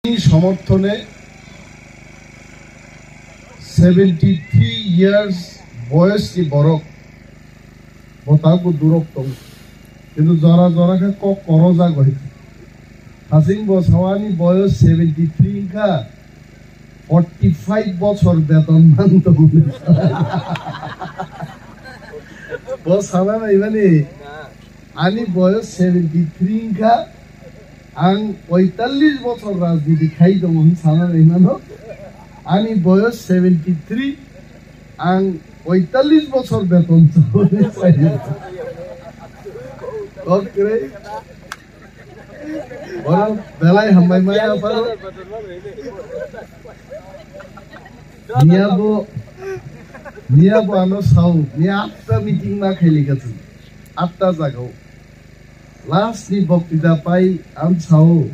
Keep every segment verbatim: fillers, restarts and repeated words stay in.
Ni somorthone seventy three years boyos ni borok bo tabuk durok tong, kintu jora jora khe kok korojak bai. Hasing bo sawani boyos seventy three wngkha, forty five bochor beton man tongo. Bo sana naimani, ani boyos seventy three wngkha, ang poitallis bochor rajniti khai tongo hwn sana naimano. Ani boyos seventy three, ang poitallis bochor beton choli. Kok kwrwi. Borok belai hambai maya pharo. Miyabo, miyabo ano sao, miya atta meeting ma khaili ka chwng. Atta jagao. Last ni boktita pai ang sao.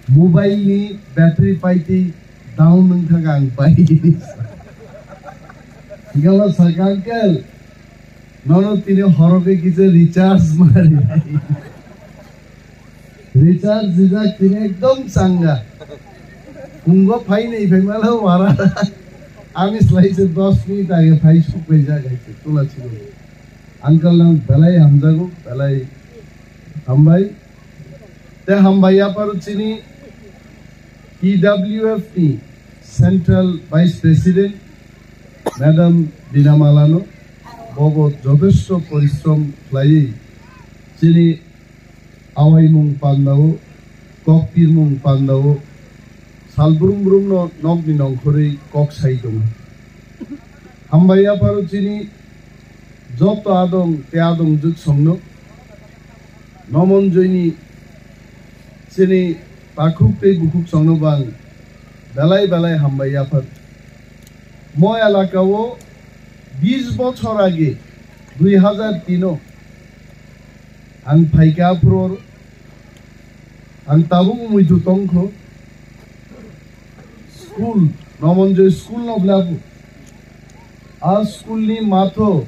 Mobile ni battery pai tei down wng thaka ang pai. Gala sakha, "Uncle, nono tini horo khe kisa recharge mari." Recharge rijak tini ekdom changa. Phungo phai nai phai malo wara. Ani slai se dos minute age phai suk bai jak hai se tula chiro. Uncle nang belai hamjago, belai hambai. Te hambai yapharo chini T W F ni Central Vice President Madam Bina Malano, bobo jothesto porishrom khlaiwi chini awaimung pandao, kok pirmung pandao, sal brum brumno nokni nongkhorwi kok sai tongo. Hambai yapharo chini joto adong tei adong jwk songno, Nomonjoini chini takhuk tei bukhuk songno bo ang belai belai hambai yaphar. Mo elakao bis bochor age, dui hazar tino ang phaikha aphuru ang tabuk muitu tongkho. School, Nomonjoi school no blabu. A school ni matho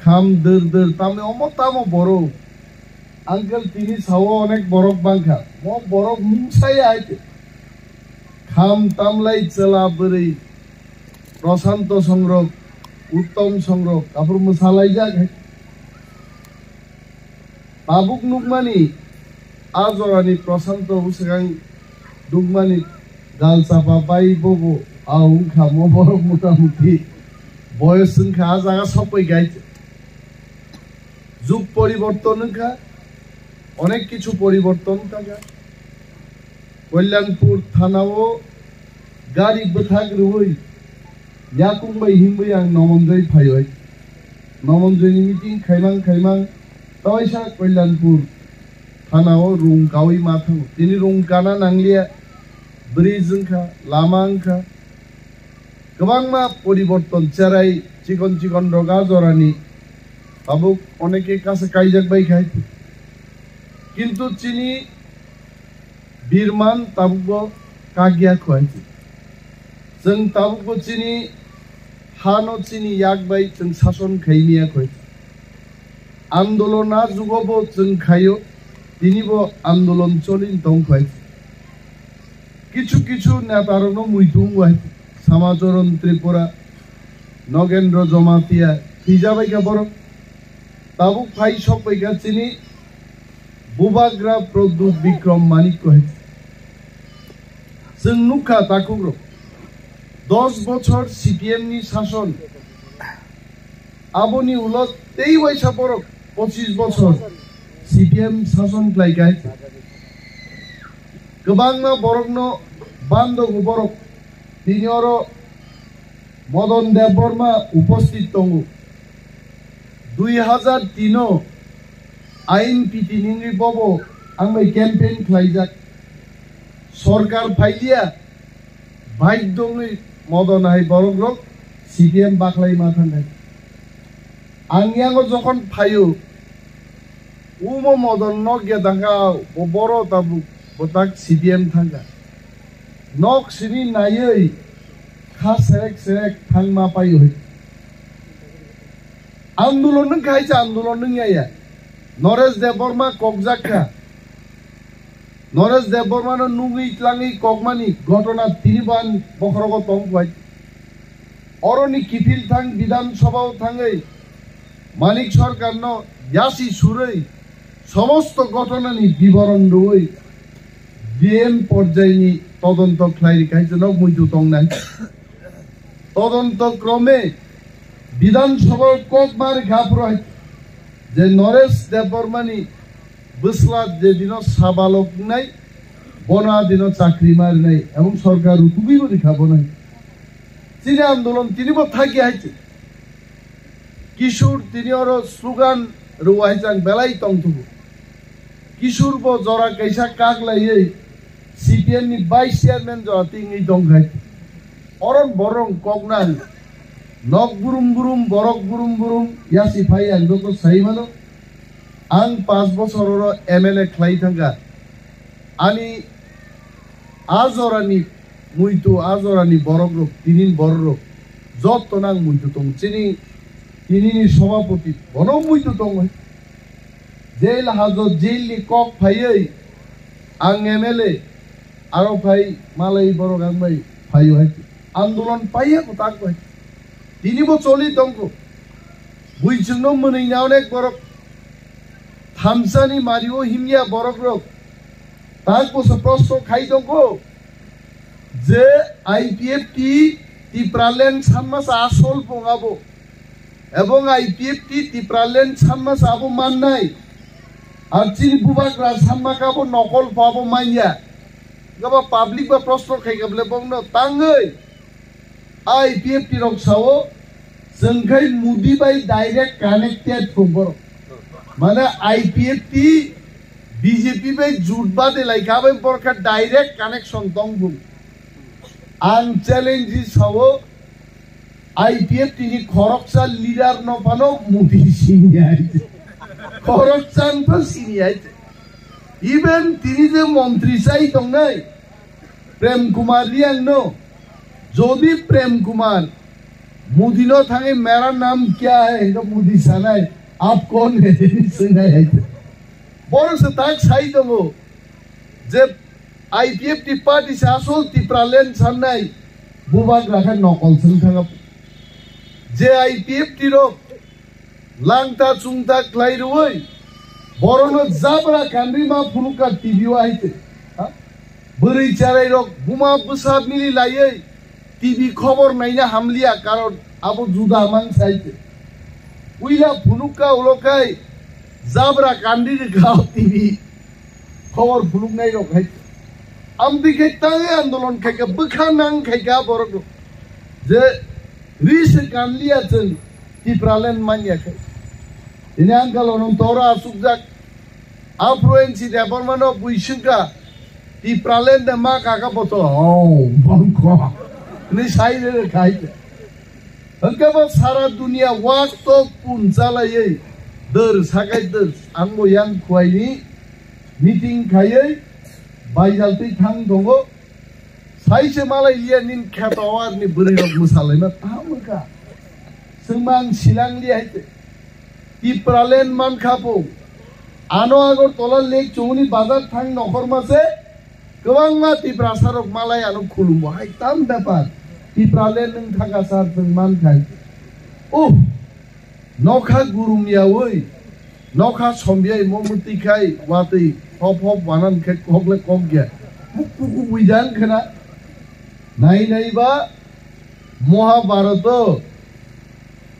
kham dor dor, tamni omo tamo borok. Uncle tini sao onek borok bangkha. Mo borok mungsaya aite. Kham tamlai chwla bwrwi Prashanto songrok, Uttom songrok, aphuru mwsalaijak hai. Tabuk nukmani, a jorani Prashanto bwswkang nukmani gal chapa bai bobo a wngkha mo borok motamuti boyos wngkha a jaga sokbai gai. Jug poriborton wngkha, onek kichu poriborton wngkha. Kalyanpur thanao gari bwthak rwui yakung bai himwi ang Nomonjoi phaiwi. Nomonjoini meeting khaimang khaimang tawaisa Kalyanpur thanao rung kaui ma thango. Tini rung kana nangliya, bridge wngkha, lama wngkha. Kwbangma poriborton cherai chikon chikon rok a jorani tabuk oneke kasa kaijak bai khai. Kintu chini birman tabukbo kagya khwai. Chwng tabukbo chini hano chini yak bai chwng sason khaimiya khwai. Andolon a jugo bo chwng khaio, tini bo andolon cholin tong khwai. Kichu kichu neta rokno muitu wngwai, Samacharan Tripura, Nogendra Jamatia, thijabai kha borok. Tabuk phai sok bai kha chini Bubagra Pradyut Bikram Manik ko hai. Chwng nukha takhuk rok, dos bochor C P M ni sason, aboni ulo tei waisa borok pochis bochor C P M sason khlai kha. Kwbangma borokno bandogo borok, tini oro Madan Debbarma uposthit tongo. Dui hazar tino ain piti ningwi bobo ang bai campaign khlaijak. Sorkar phailiya, baidhyo wngwi Madan hai borok rok C P M bakhlai ma thangnai. Ang yango jokhon phaio, umo Madan nok ya dangka bo boro tabuk botak C P M thangka. Nok simi naiwi kha serek serek thangma paio hai. Andolon wngkha hai se andolon wngya ya. Naresh Debbarma kokjak kha. Noresh Debbarmano nugwi tlangwi kokmani ghotona tini ban bokhorogo tong phai. Oroni kiphil thang Bidhan Sabhao thangwi Manik Sarkarno yasi surwi somosto ghotonani biboron rwwi D M porjayni todonto khlai rikha hai se nok muitu tongnai. Todonto krome Bidhan Sabhao kok ma rikha phuru hai je Noresh Debbarmani bwsla je dino sabalok wngnai, bono a dino chakri ma rinai ebong sorkar rutugwi bo rikha bono hai. Chini andolon tini bo thakya hai se. Kishore tini oro slogan rwai chang belai tongthogo. Kishore bo jora kaisa kak laiwi C P M ni vice chairman jora tingwi tongkhai. Oron borong koknang nok burum burum, borok burum burum yasi phai ang joto sai mano. Ang panch bochor oro M L A khlai thangkha. Ani a jorani muitu, a jorani borok rok, tinin borok rok, jotto nang muitu tong. Chini tinini sobapoti bono muitu tong. Jail hajo jail ni kok phaiwi ang M L A aro phai malai borok ang bai phaio hai. Andolon paiya ko tak bai. Tini bo choli tongko. Buichwngno mwnwi na onek borok. Thamsani mario himya borok rok. Tak bo se prosto khai tongko. Je I P F T Tipraland sanma sa asol pung abo. Ebong I P F T Tipraland sanma sa abo mannai. Ar chini bubagra sanma ka abo nokol pho abo manya. Gaba public ba prosto khai gable bongno tangwi. I P F T rok sao, chwng khai Modi bai direct connected thung borok. Mane I P F T B J P bai jut bade lai kha bai borok kha direct connection tong bung. Ang challenge sao, I P F T ni khoroksa leader no phano Modi sini hai. Khoroksa no pha sini hai. Even tini je montri sai tongnai, Prem Kumar Reang no, jodi Prem Kumar Modi no thangi mera naam kya hai, hingke Modi sanai, aap kaun hai, hinwi swngnai hai. Borok se tak sai tongo je I P F T party se asol Tipraland sannai, bubagra khe nokol swng thangap. Je I P F T rok langta chungta khlai rwui, borokno jabra kanrwi ma phunukha T V o hai se. Ha? Bwrwi cherai rok buma bwsa mili laiwi T V khobor naina hamliya, karon abo juda mang sai se. Uila phunukha ulo khai jabra kanrwi rwkha T V. Khobor phunuknai rok hai. Amtwi khe tangwi andolon khai kha, bwkha nang khai kha borok rok. Je ri se kanliya chwng Tipraland manya khai. Tini ang kalo nung tora asukjak. Aphuru N C Debbarma no bui swngkha. Tipraland de ma kaka boto. Oh, bangkho. Ni sai re khai. Hwnkhe bo sara dunia wak tok pun chalaiwi dwr sakai dwr ang bo yang khuaini meeting khaiwi baijal twi thang tongo. Sai se malai liya nin kheto warni bwrwi rok mwsalaima tamo kha. Swngma ang silang liya hai te. Tipraland man kha po. Ano Agartala Lake chongni bazar thang nokhorma se. Kwbangma Tiprasa rok malai ano khulumbo hai tam bepar. Tipraland nwng thaka sar chwng man khai. Oh, nokha gurum yawi, nokha somyai mo mwtwi khai watwi hop hop wanan khe kokle kok ya. Muk kuku buijan khena. Nai nai ba Mahabharato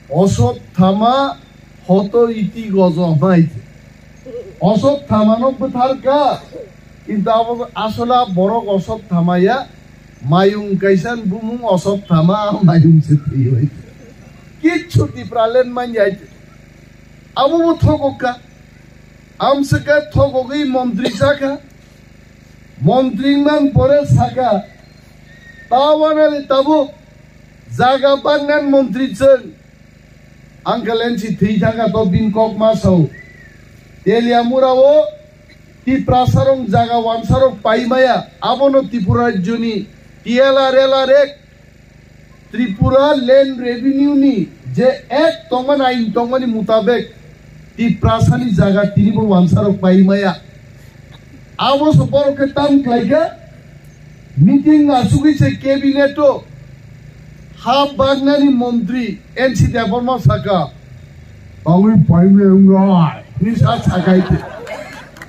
Osotthama hoto iti gojo mai. Osotthama no bwthar ka, kintu abo asole borok Osotthama ya, mayung kaisa bumung Osotthama, mayung se thwi bai. Kichu Tipraland man ya. Abo bo thokok ka. Amswkha thokogwi montri chakha. Montri man pore saka. Tawanali tabuk jaga bangnan montri chwng. Ang khe lensi thwi thangkha to bin kok ma sao. Teliamura o Tiprasarong jaga wansarok paimaya. Abono Tripura rajyoni T L R, L R Act, Tripura Land Revenue ni je Act tongmani, ain tongmani mutabek Tiprasani jaga tinibo wansarok paimaya. Abo se borok khe tam khlai kha, meeting asugwi se cabinet o hap bagnani montri N C Debbarma saka, "Tangwi paimle wngnai," hinwi sa sakai te.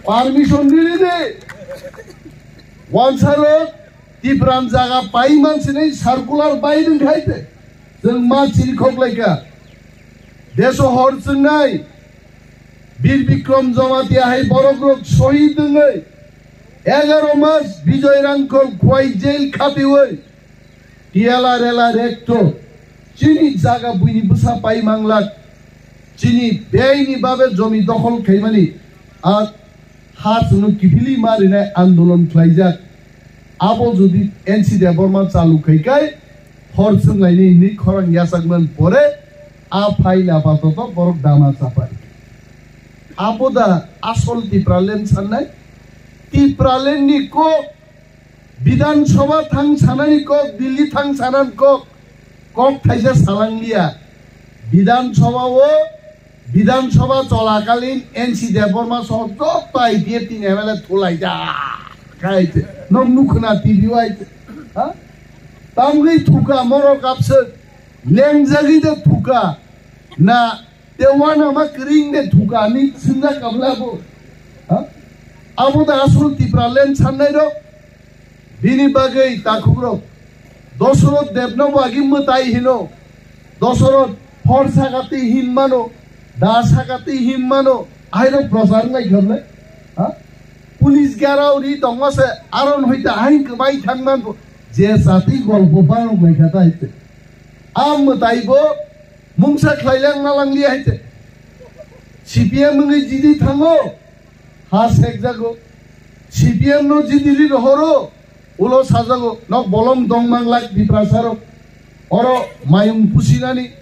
Permission riri de. Wansaro Tipran jaga paiman sinai circular bai rwng khai te. Chwng ma chirikhok lai kha. Deso hor chwngnai Bir Bikrom Jamatia hai borok rok sohid wngwi egaro mas Bijoy Rangkhol Khwai jail khatiwi tiala rela rekto chini jaga buini bwsa pai manglak, chini beini babe jomi dokhol khaimani a ha chwngno kiphilwi ma rinai andolon khlaijak. Abo jodi N C Debbarma chalu khai khai hor chwnglaini hinwi khorang yachakmani pore a phaila apatoto borok dama chapai. Abo da asol Tipraland sannai? Tipraland ni kok Bidhan Sabha thang sanani kok, Delhi thang sanani kok, kok thaisa salangliya. Bidhan Sabha o, Bidhan Sabha cholakalin N C Debbarma soho joto I P F T ni M L A thulaijak. Kaite, nok nukhna T V o aite. Ha? Tamgwi thuka morok abswk, lengjagwi de thuka. Na, te wana ma kring de thuka ni sinja kabla bo. Ha? Abo da asol Tipraland sannai rok. Bini bagwi takhukrok, Dosoroth Debno bo agi mwtai hino, Dosoroth hor sakati hinmano, da sakati hinmano, aino prochar nai khamle, ha? Police garao ri tongma se aron hoita ain kwbai thangman bo, je jati golpo banok lai kha ta haite. A mwtai bo mungsa khlailang nalang li haite. C P M wngwi jidi thango, ha sekjago. C P M no jidili rohoro, ulo sajago, nok bolong dong manglak Tiprasarok. Oro mayung pusinani,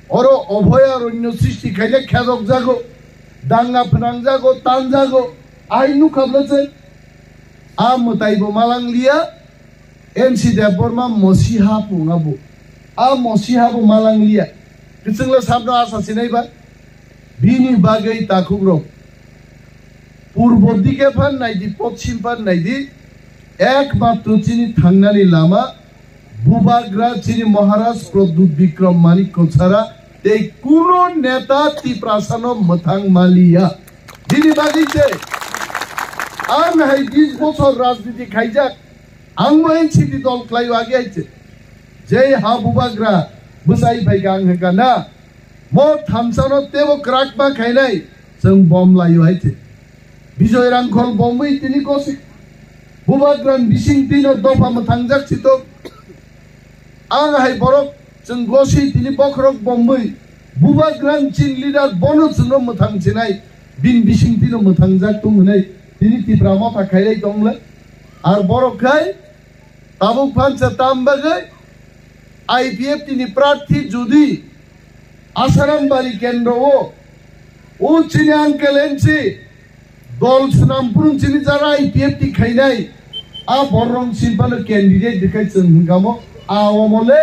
oro obhoyaronyo sristi khaile khedok jago, danga phnang jago, tan jago, ai nukhabla je. A mwtai bo malang liya, N C Debbarma mosi ha pung abo. A mosi ha bo malang liya. Kichingla sabno asa sinai ba? Bini bagwi takhukrok. Purbo dike phan naidi, pochim phan naidi, ekmatro chini thangnani lama, Bubagra chini Maharaj Pradyut Bikram Manikya chara, tei kuno neta Tiprasano mwthang maliya. Bini bagwi se, ang hai bis bochor rajniti khaijak, ang bo N C P dol khlaio agi hai se. Jei ha Bubagra bwsai phaikha ang hwnkha na, Mo thamsano tebo kwrak ma khainai, chwng bom laio hai se. Bijoy Rangkhol bomwi tini gosi. Bubagrani bising tino dopha mwthangjak sitok. Ang hai borok chwng gosi tini bokhorok bomwi. Bubagrani chini leader bono chwngno mwthang sinai. Bini bising tino mwthangjak tong hwnwi tini Tipra motha khailai tongle. Ar borok khai Tabuk phansa tam bagwi I P F T ni prarthi jodi Asaram bari kendro o, o chini uncle N C dol Snam Phurung chini jara I P F T khainai a borok sini phano candidate dikhai chwng hwnkha mo a omo le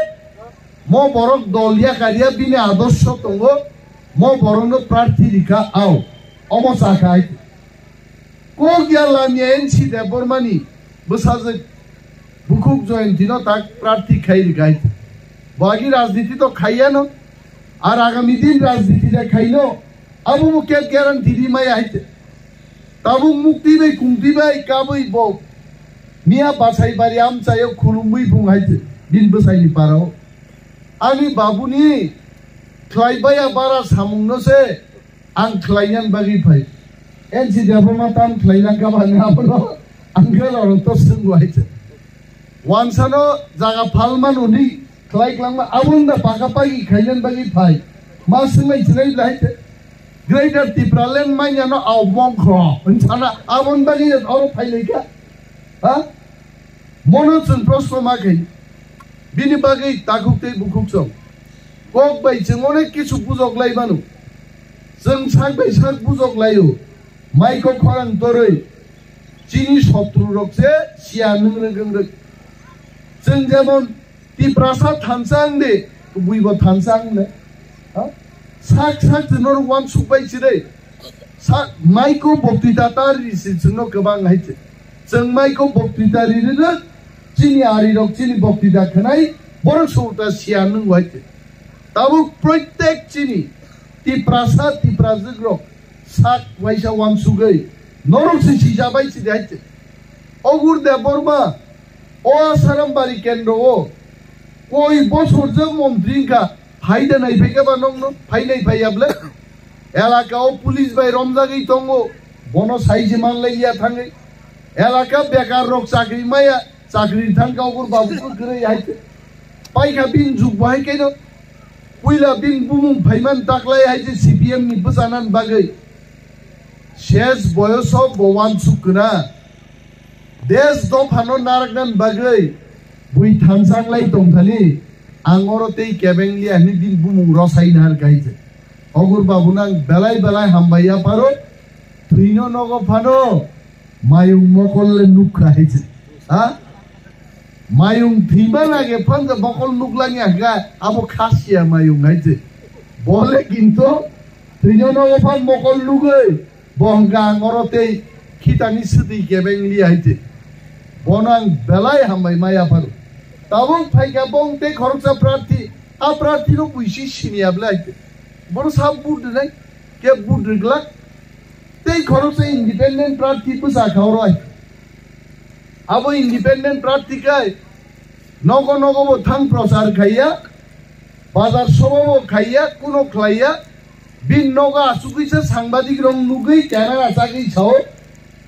mo borok dol ya kariya bini adorsho tongo mo borok no prarthi rikha ao omo chakha hai. Kok ya lamya N C Debbarmani bwsajwk bukhuk Joyantino tak prarthi khai rwkha hai. Bo agi rajniti to khaiyano, ar agami din rajniti da khaino, abo bo kep guarantee ri maya hai. Tabuk mukti bai kungti bai kabui bo miya bachai bari amchaio khulumwi phung hai, bini bwsaini parao. Ani babuni khlai baya bara samungno se Ang khlainani bagwi phai. N C Debbarma tam khlaina kha ba hwnwi abono ang khe norok to swngwi hai se. Wansano jaga phalmano hwnwi khlai klangma aboni da paka pagi khainani bagwi phai. Ma swngmai chinai bwlai hai se. Greater Tipraland manyano au mongkho hwn sana aboni bagwi oro phai lai kha. Ha? Mono chwng proshno ma khe, bini bagwi takhuk tei bukhuk song. Kok bai chwng onek kisu bujok lai mano. Chwng sak bai sak bujok laio. Maiko khorang torwi chini sotru rok se siya nwng rwk wng rwk. Chwng jemon Tiprasa thansa wng de, kubui bo thansa wng de. Ha? Sak sak chwng norok uansuk bai chire. Sa-, maiko boktwi ta ta ri se chwngno kwbang hai se. Chwng mai kok boktwita rirwrwk, chini arirok chini boktwita khwnai, borok songta siya nwngo hai se. Tabuk proitek chini Tiprasa, Tiprajwk rok sak waisa wansugwi norok se sijabai sidi hai se. Ogur Debbarma, o Asarambari kendro o koi bosor je montri wngkha, phaida nai phaikha ba nokno, phainai phaiya ble? Elaka o police bai romjagwi tongo, bono sai se manlaiya thangwi. Elaka bekar rok chakri maya, chakri thangkha, ogur babu kwrwi hai se. Paikha bini jug bo hai kaino. Puila bini bumung phaiman taklai hai se C P M ni bwchanani bagwi. Ses boyoso bo wansuk kwna. Des dophano naraknani bagwi bui thansanglai tongthani, ang oro tei kebeng liya hwnwi bini bumung rosai nahar kha hai se. Ogur babu nang belai belai hambai yapharo, thwino nogo phano mayung mokol le nukha hai se. Ha? Mayung thwima lage phano mokol nuklangya hwnkha, abo khasiya mayung hai se. Bole kinto thwino nogo phan mokol nugwi, bo hwnkha ang oro tei khitani swtwi kebeng li hai se. Bono ang belai hambai ma yapharo. Tabuk phaikha bong tei khoroksa prarthi, a prarthi no buisi siniya ble hai se. Bono sa vote rwnai, khe vote rwglak. Tei khoroksa independent prarthi bwsa kha oro hai se. Abo independent prarthi khai nogo nogo bo thang prochar khaiya, bazar sobo bo khaiya, kuno khlaiya. Bini nogo asugwi se sangbadik rok nugwi camera chagwi sao,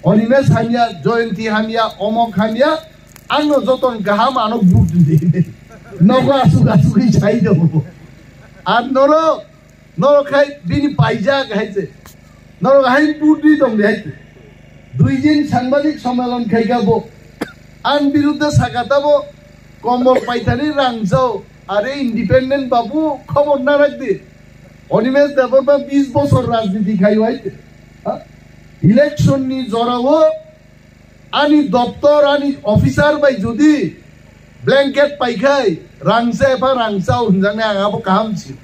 Animesh hamya, Jayanti hamya, Omok hamya, angno joton kaham ano vote di. Nogo asuk asugwi sai do. Ar norok Norok khai bini paijak hai se. Norok hai putri tong di hai se. Dui din sangbadik sommelon khai kha bo. Ang birudde saka tabo kombol paithani rang jao. Are independent babu khobor narak di. Animesh Debbarma bis bosor rajniti khai hai se. Ha? Election ni jorao Ani doptor, ani officer bai jodi blanket paikhai, rangsa epha rangsa o hwnjaknai ang abo kaham si.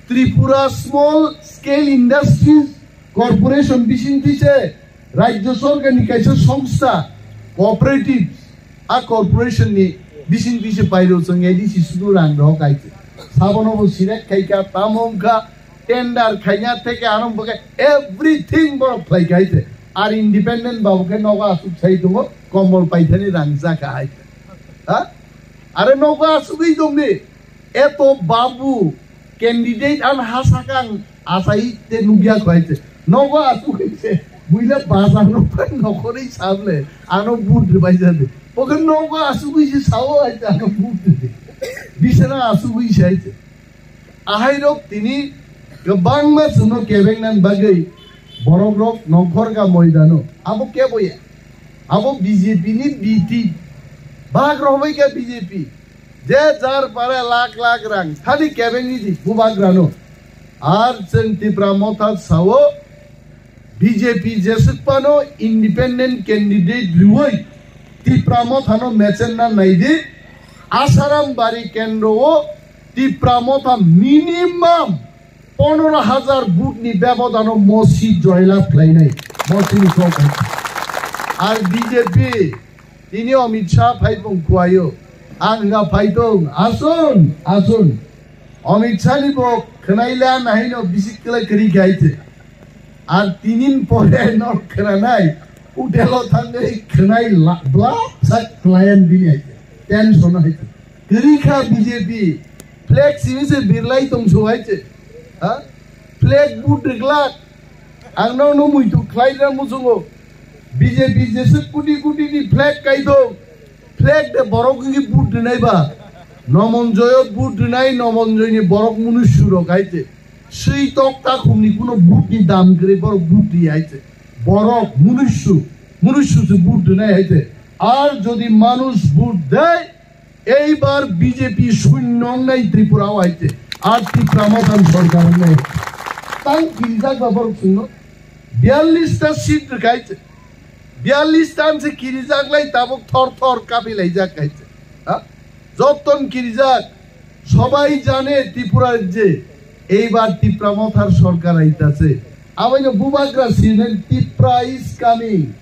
Tripura Small Scale Industries Corporation bisingtwi se Rajya Sorkar ni kaisa songstha, cooperatives, a corporation ni bisingtwi se pairo chwng A D C sudu rang rohor kaisa. Sabono bo select khaikha, tamo wngkha, tender khaina theke arombo khe everything borok khlai kha hai se. Ar independent babu khe nogo asuk sai tongo, kombol paithani rang ja kha hai se. Ha? Are nogo asugwi tongdi. Eto babu candidate an ha sakang achai te nugya kho hai se. Nogo asugwi se. Buila bazar no phai nokhorwi sable. Ano vote rwbai jade. Bo khe nogo asugwi se sao hai se ano vote rwdi. Bisana asugwi se hai se. Ahairok tini kwbangma chwngno kebengnani bagwi borokrok nongkhorkha moidano. Abo keboya. Abo B J P ni B T. Bak rohorbaikha B J P. Je jar pare lakh lakh rang thani kebengwi di bubagrano. Ar chwng Tipra Motha sao, B J P jeswk phano independent candidate rwui Tipra Mothano mechenna naidi, Asaram Bari kendro o Tipra Motha minimum pondro hajar vote ni bebodano mosi joylab khlainai, mosi ni kok hai. Ar B J P tini Amit Shah phai tong khuaio, ang hwnga phai tong, asun, asun. Amit Shah ni bo khwnai le an haino bisik kle kwrwi khe hai se. Ar tinin pore no khwnanai, hotel o thangwi khwnai la-, bla sak khlayan bini hai se. Tension hai se. Kwrwi kha B J P, flag simi se birlai tong so hai se. Ha? Flag vote rwglak. Ang no no muitu khlai ra muchungo. B J P jeswk kuti kuti ni flag kai tong. Flag de borok wngwi vote rwnai ba, Nomonjoyo vote rwnai, Nomonjoyni borok munusu rok hai se. Swi tok takhumni kuno vote ni dam kwrwi borok vote ri hai se. Borok munusu, munusu se vote rwnai hai se. Ar jodi manush vote dei, eibar B J P shunyo wngnai Tripura o hai se. Ar Tipra Mothani sorkar wngnai. Tang kirijak ba borok chwngno biyallis ta seat rwkha hai se. Biyallis tan se kirijaklai tabuk thor thor kapilaijak kaisa. Ha? Joton kirijak, sobai jane Tripura rajye, eibar Tipra Mothar sorkar aitase. Abaino bubagra sinen Tipra is coming.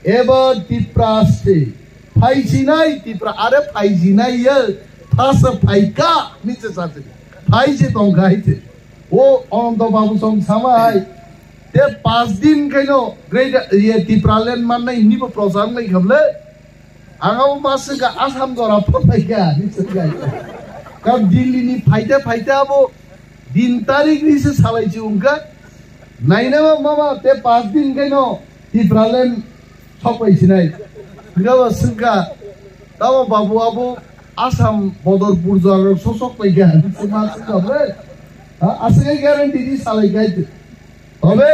Ebar Tipra asche. Phaijinai Tipra, are phaijinai ye, phasa phaika, niche sache. Phaije tongkha haite. O Ananta Babu song sama hai. Te pas din khaino Greater, ye, Tipraland mannai hinibo prochar lai khamle. Ang abo ma swngkha Assam jora phaikha, ni swngkha. Kar Delhi ni phaite phaite abo din tarik ni se salai chi wngkha. Naina ma mama te pas din khaino Tipraland sok pai sinai. Hingkha ba swngkha, tamo babu abo Assam Bodorpur jora sok sok pai kha. Ni se ma swngkha bre. Ha, aswk guarantee di salai kha. Tobe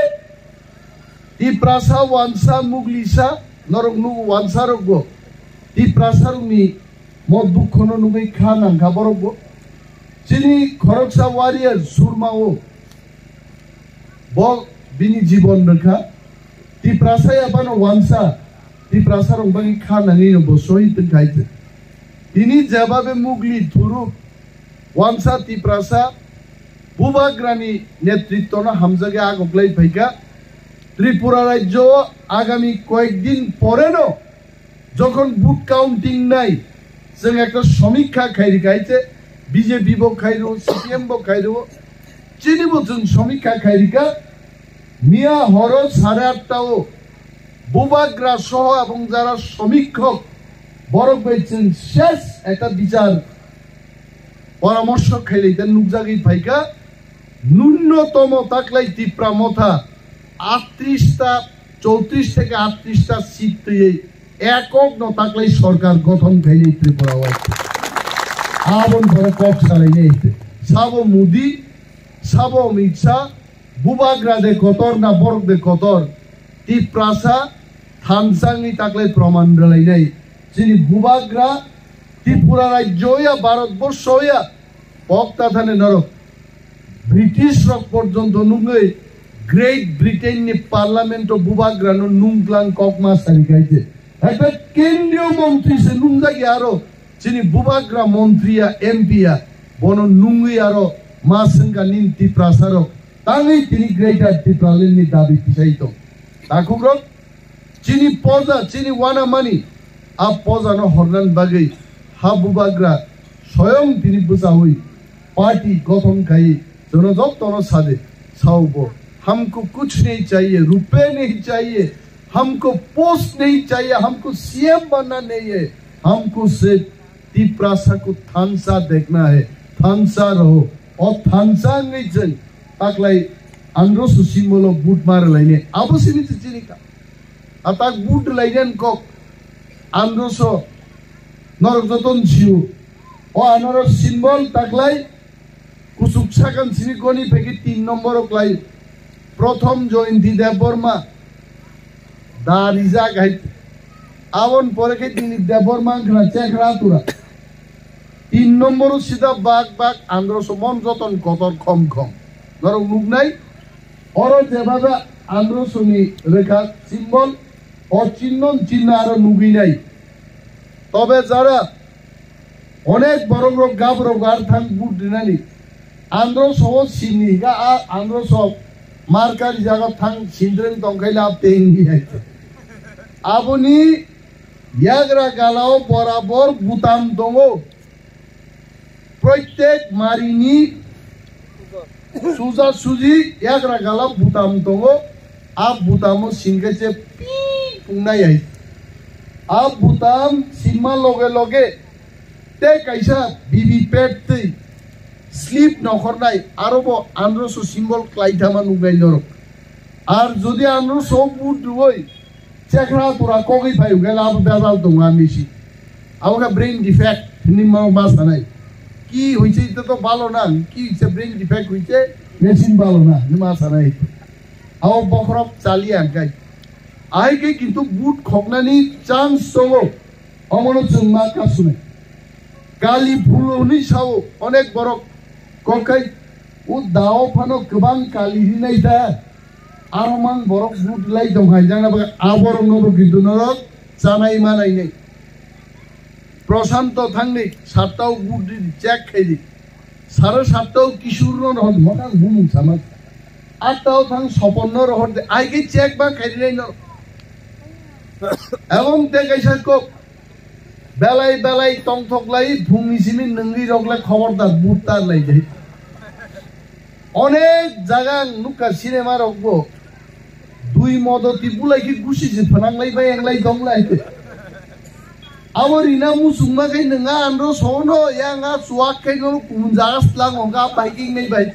Tiprasa, Wansa, Muglisa, norok nugo Wansa rokbo. Tiprasa rokni mo dukhono nugwi kha nangkha borokbo. Chini khoroksa warrior Surma o. Bo bini jibon rwkha. Tiprasa ya bano Wansa. Tiprasa rok bagwi kha nangwi no bo sohid wngkha hai se. Tini jebabe Mugli thuruk Wansa Tiprasa Bubagrani netritwno hamjagwi agoklai phaikha. Tripura rajyo o agami koyek din poreno jokhon vote counting nai, chwng ekta somikha khairikha hai se, B J P bo khairu, C P M bo khairu, chini bo chwng somikha khairikha. Miya horo sare atta o Bubagra soho abong jara somikhok borok bai chwng ses ekta bichar poramorso khailai ta nukjagwi phaikha, nunnotomo taklai Tipra Motha aatris ta, choutrish theke aatris ta seat twiwi ekok no taklai sorkar gothon khainai Tripura o. Aboni pore kok salainai sabo Modi, sabo Amit Shah, Bubagra de kotor na borok de kotor, Tiprasa thansa wngwi taklai proman rwlainai. Chini Bubagra Tripura rajyo ya, Bharat borsho ya, pokta thani norok. British rok porjonto nungwi Great Britain ni parliament o Bubagra no nungklang kokma sari kaite. Ekta kendriyo montri se nungjak ya aro. Chini Bubagra montri ya, M P ya, bono nungwi aro ma swngkha nini Tiprasa rok tangwi tini Greater Tipraland ni dabi tisai tong. Takhukrok, chini poja, chini wanamani, a poja no hornan bagwi ha Bubagra soyong tini bwchawi party gothon khai. Jono jottono sade, sao bo, "Humko kuch nahi chahiye, rupe nahi chahiye, humko post nahi chahiye, humko C M banna nahi hai, humko sirf Tiprasa ko thansa dekhna hai, thansa raho." O thansa wngwi chwng taklai androso symbol o vote ma rwlainai. Abo simi se chini ka. A tak vote rwlainani kok androso norok joto nw sio. O anoro symbol taklai Kuchuk sakang simi goni phaikhe tin nomboro klai Prothom Joyonti Debbarma da rijak hai. Aboni pore khe tini Debbarma wngkha Chekhra Tura. Tin nomboro sida bak bak androso mon joton kotor khom khom. Norok nuknai oro jebabe androsoni rekha symbol o chinno chinno aro nugwi nai. Tobe jara Onek borok rok gab rok ar thang vote rinani. Andro so sini ga a andro so markar jaga thang sindreng tongkhaila teng hi hai. Aboni yagra galao borabor butam tongo. Proitek marini suja suji yagra gala butam tongo. A butamo singke se pi pungnai hai. A butam sima loge loge Tei kaisa V V P A T twi slip nokhornai, aro bo androso symbol klai thama nuknai norok. Ar jodi androso vote rwui Chekhra Tura kogwi phai hwnkhe abo bebal tongo a misi. Abo khe brain defect hinwi ma, ma sanai. Ki hoise ito to balo na, ki hoise brain defect hoise machine balo na hinwi ma sanai. Abo bokhorok chaliya hwnkhe. Ahai khe kintu vote khoknani chance tongo. Omono chwng ma kasunai. Kali phulo hwnwi sao onek borok. Kokai o dao phano kwbang kali rinai ta. Aro mang borok vote lai tong hai jana ba aborok no bo kintu norok chanai manai nei. Prashanto thangni satta o vote di check khai di. Sare satta o Kishore no rohor di, mokang bumung sama. Atta o thang Sopon no rohor di, ai ke check ba khai di no. Ebong tei kaisa kok, belai belai tongthok lai, phungni simi nungwi rok le khobor da, but ta lai jai. Onek jaga ang nukha cinema rok bo, dui modoti bulai khe gusi se phanang lai bai, ang lai dong lai. Abo rina muchungma khe nwnga anro sono, yang a chuak khe no kumun jaga slang ongka biking nai bai.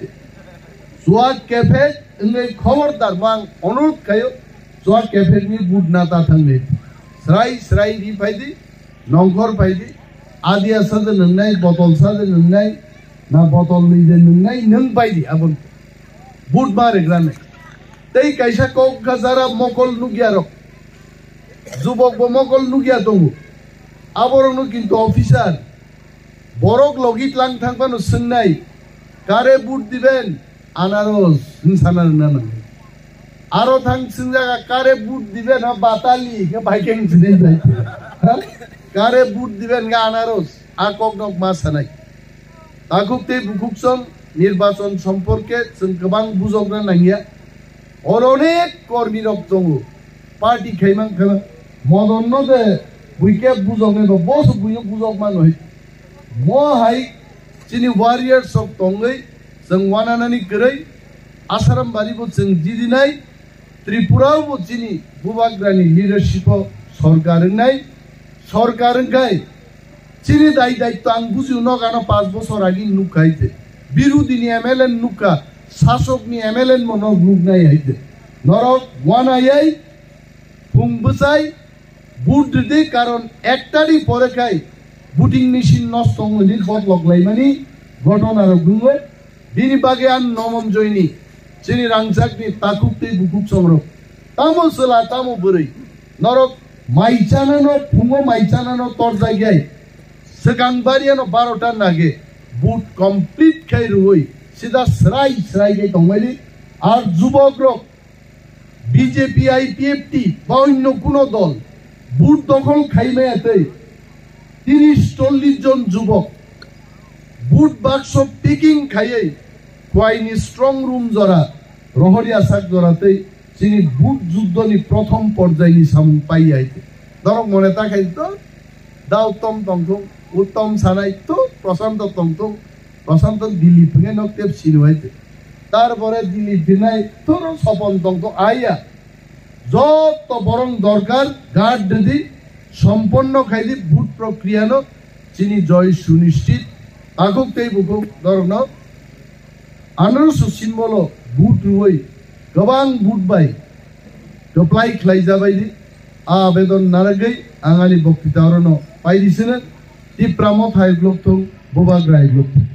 Chuak kephek wngwi khobor dar mang onurut khayo, chuak kephek ni but na ta thangni. Srai srai ri phaidi, nongkhor phaidi, adia sa de nwngnai, botol sa de nwngnai, na botol ni de nwngnai, nwng phaidi abon. But ma regrane. Tei kaisa kok gajara mokol nukya rok. Jubok bo mokol nukya tongo. Aborokno kintu officer borok logi tlang thang phano swngnai, "Kare but diben?" "Anaros," hwn sana rwna nango. Aro thang swngjaga, "Kare but diben?" "Ha, batali," hwnkhe bai khe wng sini bai. Ha? "Kare but diben?" hwnkhe, "Anaros." A kok nok ma sanai. Takhuk tei bukhuk song nirbachon somporke chwng kwbang bujokna nangya. Oro onek kormi rok tongo. Party khaimang kha. Modon no de buike bujoknai ba boso buino bujok manoi. Mo hai chini warriors rok tongwi chwng wananani kwrwi Asaram bari bo chwng jidinai. Tripura bo chini bubagrani leadership o sorkar wngnai. Sorkar wngkhai chini dai daitto ang bujio, nok ano panch bochor agi nukkhai te. Birodhini M L A nukha, sasokni M L A mo nok nuknai hai te. Norok wanayai, phung bwchai, vote rwdi, karon ek tarikh pore khai voting machine nosto wngwi botlok laimani ghotona rok wngo. Bini bagwi ang Nomom Joini, chini rangchakni takhuk tei bukhuk songrok, tamo chwla, tamo bwrwi, norok mai chanano, phungo mai chanano torjakyai, swkang bariano barota nage vote complete khai rwui sida srai srai khai tongmani. Ar jubokrok B J P, I P F T ba onno kuno dol vote dokhol khaimaya tei tiris chollish jon jubok vote bakso picking khaiwi Khwaini strong room jora, Rohoriasak jora tei chini vote juddoni prothom porjaini samung paiyai tei norok mone ta khai to da Uttom tongthung, Uttom sanai to Prashanto tongthung, Prashanto Dilip hwnwi nok tep siniwai tei. Tarpore Dilip hinai to Sopon tongthung, aiya. Joto borong dorkar, guard rwdi, somponno khaidi, vote prokriyano chini joy sunischit. Takhuk tei bukhuk norokno anarso symbolo vote rwui kwbang vote bai kwplai khlai jabaidi. A abedon naragwi ang ani boktita orono paidi sino. Tipra Motha hai glok thung, Bubagra hai glok thung.